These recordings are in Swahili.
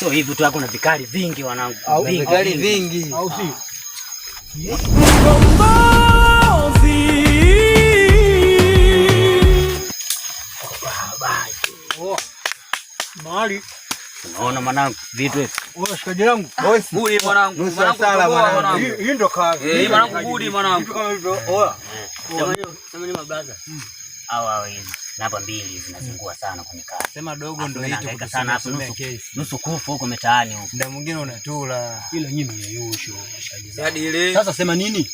Sio hivi tu, kuna vikali vingi wanangu. Vingi. Vikali vingi. Au si? Mali. Unaona mwanangu vitu hivi. Wewe shikaji yangu. Bosi. Budi mwanangu. Nusu sala mwanangu. Hii ndio kazi. Eh, mwanangu budi mwanangu. Vitu kama hivyo. Oya. Jamani mabraza. Hawa hizi. Namba mbili zinazingua sana kwenye kazi. Sema dogo ndio hicho sana hapo nusu kufu huko mitaani huko. Muda mwingine unatula. Ila nyinyi mnayosho mashikaji zangu. Hadi ile. Sasa sema nini?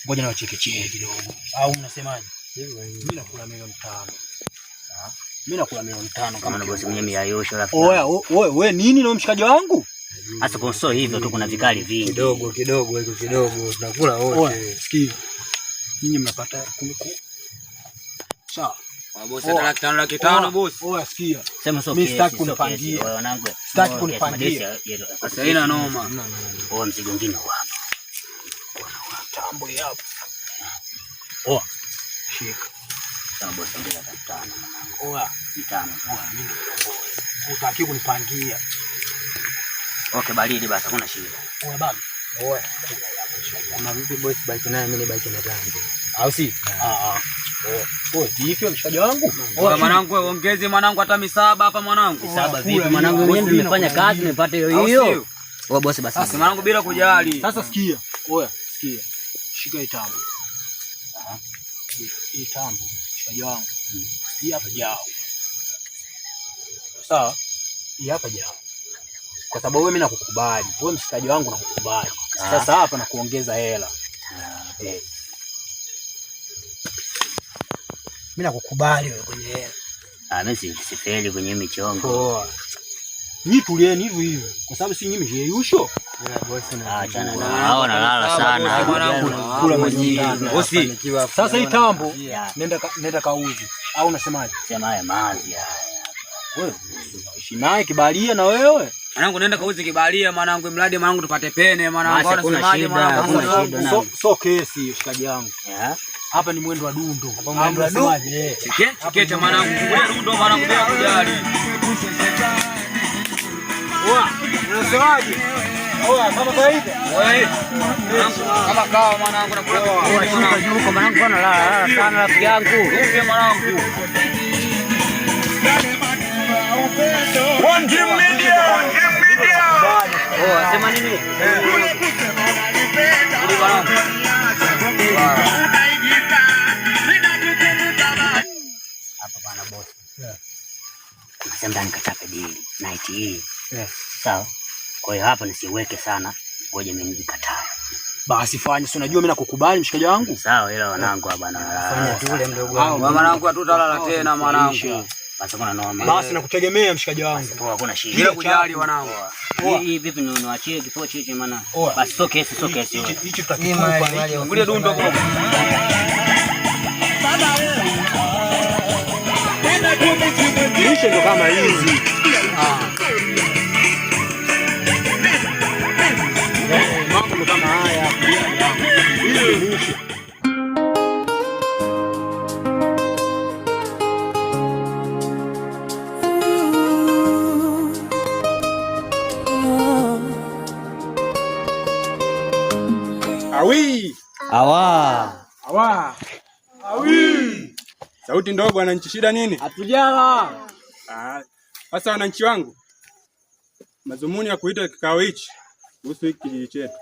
Ngoja na wachekechee kidogo. Au mnasemaje? Mimi nakula milioni 5. Mimi nakula milioni 5 kama bosi mwenye miayosho rafiki. Oya, wewe wewe nini na mshikaji wangu? Sasa kwa sio hivyo tu, kuna vikali vingi. Kidogo kidogo hiko kidogo tunakula wote. Sikia. Nyinyi mnapata 10. Sawa. Bosi hata 500,000 bosi. Oya sikia. Sema sio mimi sitaki kunipangia. Wewe wanangu. Sitaki kunipangia. Sasa haina noma. Oya mzigo mwingine wapo. Tambo hapo. Oya. Shika. Sema bosi ongeza 5,000 mwanangu. Oya, 5. Oya mimi ndio kiongozi. Hutaki kunipangia. Okay, baridi basi hakuna shida. Oya baba. Oya. Kama vipi bosi, baki naye mimi nibaki na tambo. Au si? Ah ah. Oya, vipi mshikaji wangu? Oya mwanangu, ongeze mwanangu hata 7 hapa mwanangu. 7 vipi mwanangu? Mimi nimefanya kazi nimepata hiyo hiyo. Oya bosi basi. Sasa mwanangu bila kujali. Sasa sikia. Oya, sikia. Shika hii tambo. Hii tambo mshikaji wangu. Hii hapa jao. Sawa? Hii hapa jao. Kwa sababu wewe mimi nakukubali. Wewe mshikaji wangu nakukubali. Sasa hapa nakuongeza hela. Eh. Mimi nakukubali wewe kwenye hela. Ah, mimi sifeli kwenye michongo. Poa. Nyinyi tulieni hivyo hivyo. Kwa sababu si nyinyi mjeyusho. Achana na hao, nalala sana. Kula maji. Bosi. Sasa hii tambo nenda kauze. Au unasemaje? Sema haya mazi haya. Wewe unaishi naye kibalia na wewe. Mwanangu nenda kauze kibalia mwanangu, mradi mwanangu tupate pene mwanangu. Hakuna shida, hakuna shida. So kesi hiyo shikaji yangu. Hapa ni mwendo wa dundo. Hapa mwendo wa dundo. Cheke mwanangu, chukua dundo mwanangu bila kujali. Oa, unasemaje? Oa, kama kawaida. Wewe. Kama kawa mwanangu nakula. Oa, shuka juu kwa mwanangu bwana, la sana rafiki yangu. Upe mwanangu. One Dream Media. One Dream Media. Oa, sema nini? Uli mwanangu. Hapa bwana bosi. Kuna sehemu ndani kachape deal night hii. Sawa. Kwa hiyo hapo nisiweke sana, ngoja mimi nijikatae. Basi fanya, si unajua mimi nakukubali mshikaji wangu. Sawa, ila wanangu hapa bwana. Fanya tule mdogo wangu. Mwanangu hatutalala tena mwanangu. Basi kuna noma. Basi nakutegemea mshikaji wangu. Basi poa, hakuna shida. Bila kujali wanangu. Hii vipi niwaachie kipochi hichi maana. Basi sio kesi, sio kesi. Hichi tutakikupa. Ngule dundo kwa. Lishe ndo kama hizi. Mambo ndo kama haya. Hizi ni lishe. Awi. Awa. Awa. Awi. Sauti ndogo wananchi, shida nini? Hatujala. Sasa wananchi wangu, madhumuni ya kuita kikao hichi kuhusu hiki kijiji chetu.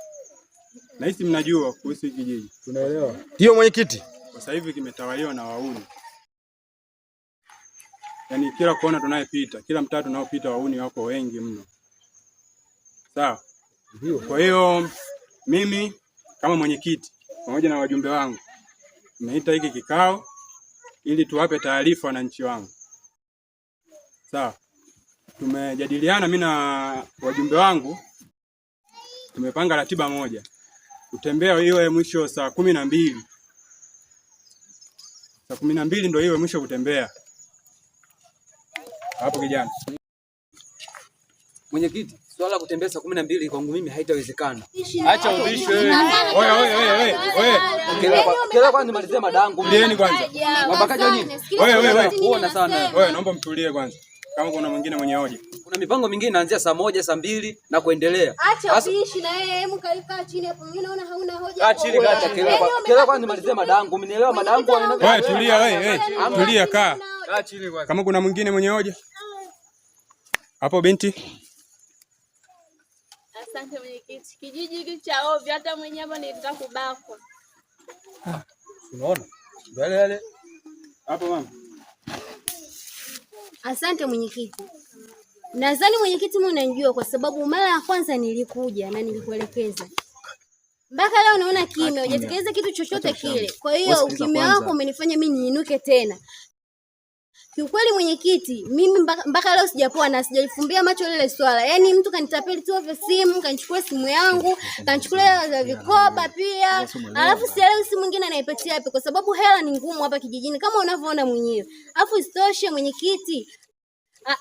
Nahisi mnajua kuhusu hiki kijiji. Tunaelewa. Ndio mwenyekiti. Kwa sasa hivi kimetawaliwa na wauni. Yaani kila kona tunayepita, kila mtaa tunaopita wauni wako wengi mno. Sawa? Ndio. Kwa hiyo mimi kama mwenyekiti pamoja na wajumbe wangu tumeita hiki kikao ili tuwape taarifa wananchi wangu. Sawa. Tumejadiliana mimi na wajumbe wangu, tumepanga ratiba moja. Kutembea iwe mwisho saa 12. Saa 12 ndio iwe mwisho kutembea. Hapo kijana. Mwenyekiti, swala la kutembea saa 12 kwangu mimi haitawezekana. Acha ubishwe wewe. Oya oya oya oya. Oya. Kila kwanza nimalizie madangu. Tulieni kwanza. Wabakaji nyinyi. Wewe wewe wewe. Kuona sana. Wewe naomba mtulie kwanza. Kama kuna mwingine mwenye hoja. Kuna mipango mingine inaanzia saa 1, saa 2 na kuendelea. Acha ubishi na yeye, hebu kaa chini hapo. Mimi naona hauna hoja. Kaa chini, kaa kelele. Kelele kwanza nimalizie madangu. Umenielewa madangu? Wewe tulia wewe, tulia kaa. Kaa chini kwanza. Kama kuna mwingine mwenye hoja. Hapo binti. Asante mwenyekiti. Kijiji hiki cha ovyo, hata mwenyewe hapa nilitaka kubakwa. Unaona? Yale yale. Hapo mama. Asante mwenyekiti. Nadhani mwenyekiti, mimi unanijua kwa sababu mara ya kwanza nilikuja na nilikuelekeza. Mpaka leo naona kimya, hujatekeleza kitu chochote kile. Kwa hiyo ukimya wako umenifanya mimi niinuke tena. Kiukweli mwenyekiti, mimi mpaka leo sijapoa na sijalifumbia macho lile swala. Yaani mtu kanitapeli tu ovyo simu, kanichukua simu yangu, kanichukulia hela za vikoba pia. Alafu sielewi simu nyingine anaipatia wapi kwa sababu hela ni ngumu hapa kijijini kama unavyoona mwenyewe. Alafu isitoshe mwenyekiti,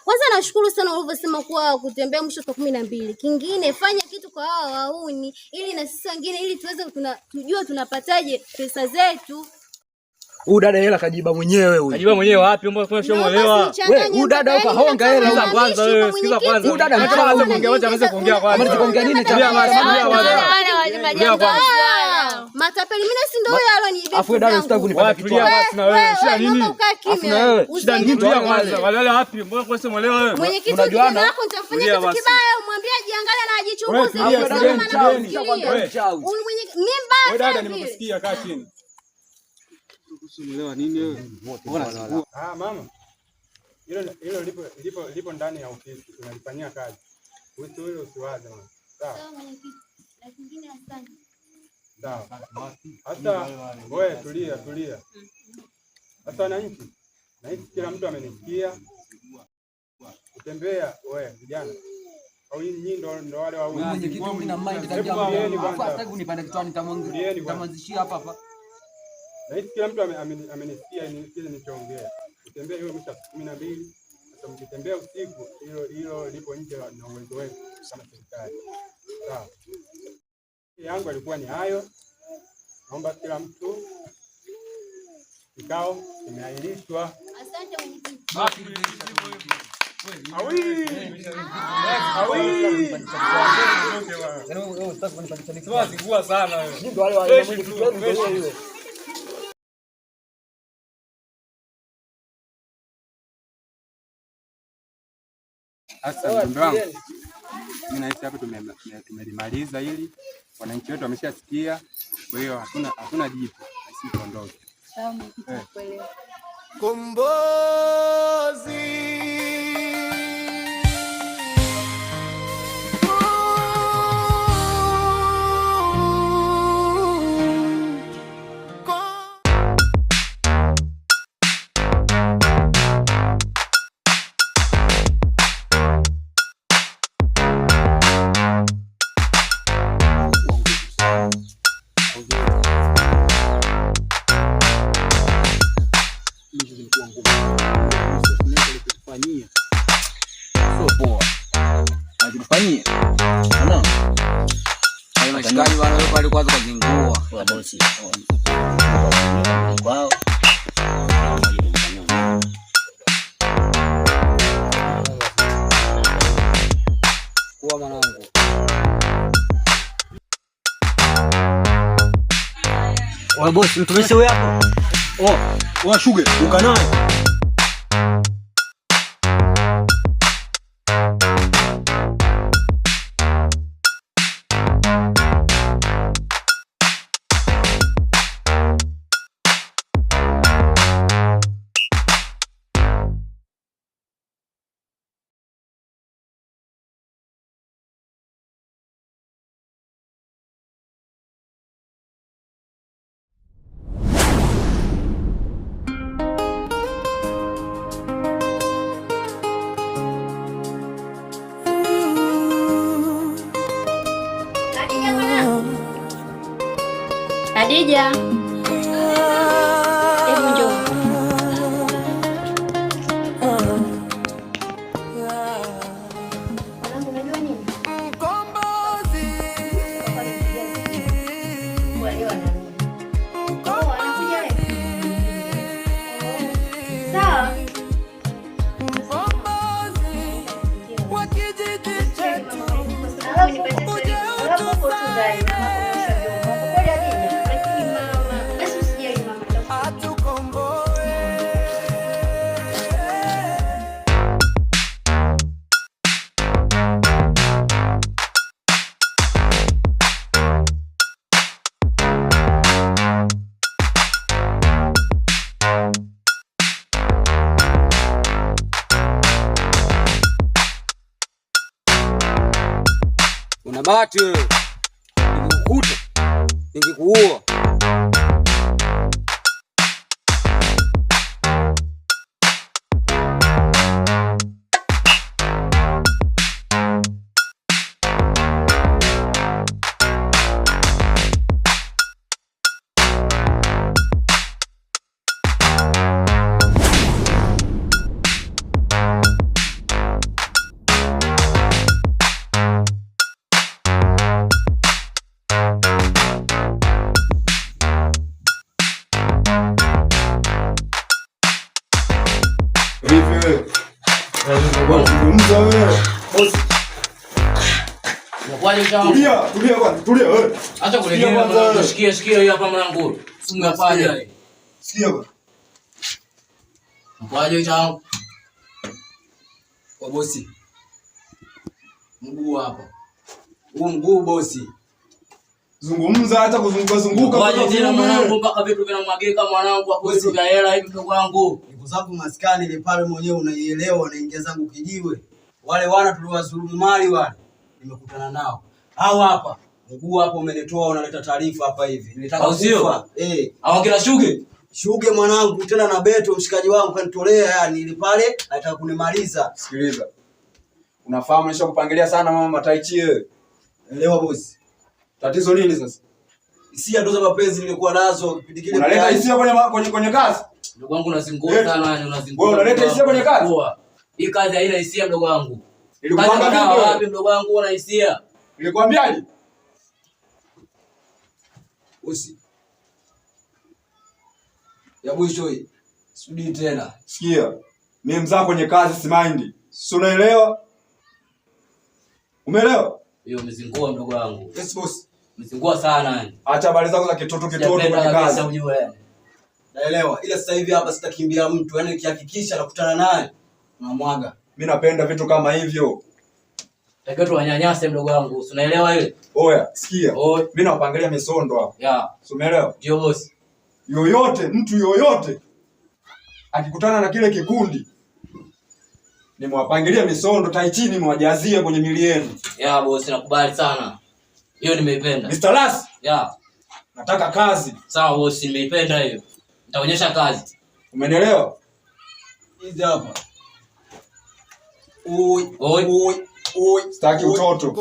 kwanza nashukuru sana ulivyosema kuwa kutembea mwisho saa 12. Kingine fanya kitu kwa hawa wahuni ili na sisi wengine ili tuweze tujue tunapataje pesa zetu. Huyu dada hela kajiba mwenyewe huyu. Kajiba mwenyewe wapi? Mbona kuna sio muelewa? Wewe, huyu dada huko honga hela Sikiza kwanza wewe, sikiza kwanza. Huyu dada Acha aanze kuongea, acha aanze kuongea kwanza. Amalize kuongea nini cha? Tulia basi, tulia kwanza. Matapeli mimi si ndio huyo aloniibia. Afu dada usitaki kunipata kichwa. Tulia basi na wewe. Shida nini? Afu na wewe. Shida nini? Tulia kwanza. Wale wale wapi? Mbona kwa sio muelewa wewe? Mwenyekiti, kijana wako nitamfanyia kitu kibaya, umwambie ajiangalie na ajichunguze. Huyu mwenyekiti mimi mbaya. Wewe dada, nimekusikia, kaa chini. Usimuelewa nini wewe? Ah, mama. Hilo lipo ndani ya ofisi, tunalifanyia kazi. Kuhusu hilo usiwaze mama. Sawa. Sawa mwenyekiti. Na kingine asante. Sawa. Hata wewe tulia, tulia. Sasa wananchi, nahisi kila mtu amenisikia. Kutembea wewe vijana. Au nyinyi ndo wale wa mwenyekiti, mimi na mind tangia. Sitaki kunipanda kichwani, nitamwanzishia hapa hapa. Nahisi kila mtu amenisikia kile nilichoongea. Kutembea hiyo mwisho saa 12. Sasa mkitembea usiku hilo lipo nje na uwezo wetu kama serikali. Sawa. Yangu alikuwa ni hayo. Naomba kila mtu, kikao kimeahirishwa. Asante mwenyekiti. Awi! Awi! Sio sana wewe. Ndio wale wale mwenyekiti wenu ndio yule. Sasa mjumbe wangu, mimi nahisi hapa tumelimaliza hili, wananchi wetu wameshasikia, kwa hiyo hatuna jibu, sisi tuondoke. Sawa mwenyekiti, nakuelewa. Kombozi. Wewe bosi, mtumishi huyu hapo. Oh, wewe shuge, uka naye. Khadija, hebu njoo. Mwanangu, unajua nini? Kwa leo anarudi. Oh, anakuja leo. Sawa. Una bahati wewe. Nikikukuta ningekuua. Vipi wewe? Zungumza wewe. Boss. Tulia, tulia kwanza, tulia wewe. Acha kulegea mwanangu, shikia shikia hiyo hapa mwanangu. Sumu ya panya hii. Sikia bwana. Mkwaje changu. Kwa bosi. Mguu hapa. Huu mguu bosi. Zungumza hata kuzunguka zunguka. Mkwaje tena mwanangu mpaka vitu vinamwagika mwanangu, hapo vitu vya hela hivi mdogo wangu. Niko zangu maskani ile pale mwenyewe unaielewa, naingia zangu kijiwe. Wale wana tuliwadhulumu mali wale, nimekutana nao. Hao hapa, mguu hapo umenitoa unaleta taarifa hapa hivi. Nilitaka Au sio? kufa. Eh. Hawa kina Shuge. Shuge mwanangu tena na Beto mshikaji wangu kanitolea yani ile pale anataka kunimaliza. Sikiliza. Unafahamu nishakupangilia sana mama mataichi wewe. Elewa bosi. Tatizo nini sasa? Hisia ndo za mapenzi nilikuwa nazo kipindi kile. Unaleta hisia kwenye kazi? Mdogo wangu unazingua sana yani unazingua. Wewe unaleta hisia kwenye kazi? Hii kazi haina hisia mdogo wangu. Ilikupanga Kazi vipi wewe? wapi mdogo wangu una hisia? Nilikwambiaje? Bosi. Ya mwisho hii. Sirudi tena. Sikia. Mimi mzaa kwenye kazi si mind. Si unaelewa? Umeelewa? Hiyo umezingua mdogo wangu. Yes boss. Umezingua sana yani. Acha habari zako za kitoto kitoto Sijapenda kwenye kabisa kazi. ujue yani. Naelewa. Ila sasa hivi hapa sitakimbia mtu. Yaani nikihakikisha nakutana naye unamwaga. Mimi napenda vitu kama hivyo. Takiwa tuwanyanyase mdogo wangu. Si unaelewa ile? Oya, sikia. Oi. Mimi napangilia misondo hapa. Ya. Si umeelewa? Ndio bosi. Yoyote, mtu yoyote akikutana na kile kikundi nimwapangilia misondo tai chini mwajazie kwenye mili yenu. Ya bosi nakubali sana. Hiyo nimeipenda. Mr. Las, Ya. nataka kazi. Sawa bosi nimeipenda hiyo. Nitaonyesha kazi. Umenielewa? Hizi hapa. Oi, Oi. oi, oi. Sitaki utoto.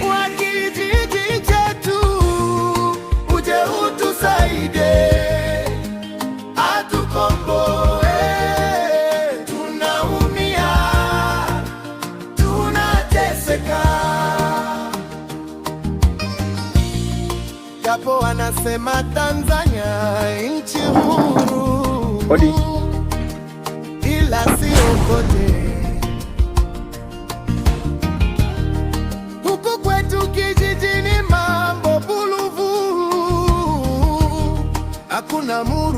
Wa kijiji chetu uje utusaidie, atukomboe. Tunaumia, tunateseka, japo wanasema Tanzania nchi huru, ila sio kote. Huku kwetu kijijini mambo buluvulu, hakuna mu